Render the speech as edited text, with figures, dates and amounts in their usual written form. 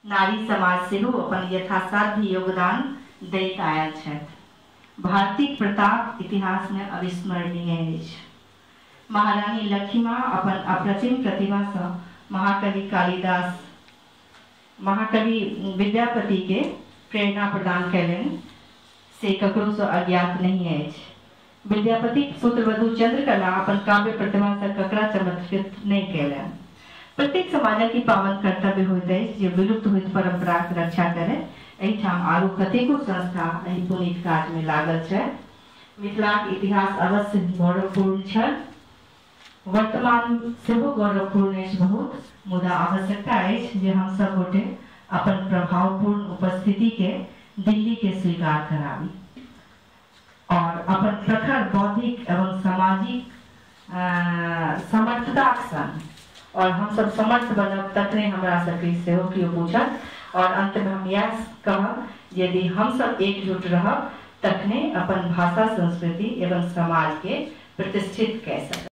नारी समाज सेहो अपन यथासाध्य योगदान दैत आयल छथि। भारतीक प्रताप इतिहासमे अविस्मरणीय अछि। महारानी लखिमा अपन अप्रतिम प्रतिभासँ महाकवि कालिदास, महाकवि विद्यापतिके प्रेरणा प्रदान कयलनि, से ककरोसँ अज्ञात नहि अछि। विद्यापतिक पुत्रवधू चंद्रकला अपन काव्य प्रतिभासँ ककरा चमत्कृत नहि कयलनि। प्रत्येक समाजक ई पावन कर्तव्य होइत अछि जे विलुप्त होइत परंपराक रक्षा करे। एहिठाम आरो कतेको संस्था एहि पुनीत काजमे लागल छथि। मिथिलाक इतिहास अवश्य गौरवपूर्ण छल, वर्तमान सेहो गौरवपूर्ण अछि बहुत, मुदा आवश्यकता अछि जे हम सब गोटे अपन प्रभावपूर्ण उपस्थितिके दिल्ली के स्वीकार कराबी और अपन प्रखर बौद्धिक एवं सामाजिक समर्थताक संग, और हम सब समर्थ बनब तखने हमरा सबके सेहो केओ पूछत। और अंत में हम यह कहब, यदि हम सब एकजुट रहब तखने अपन भाषा, संस्कृति एवं समाज के प्रतिष्ठित कह सकब।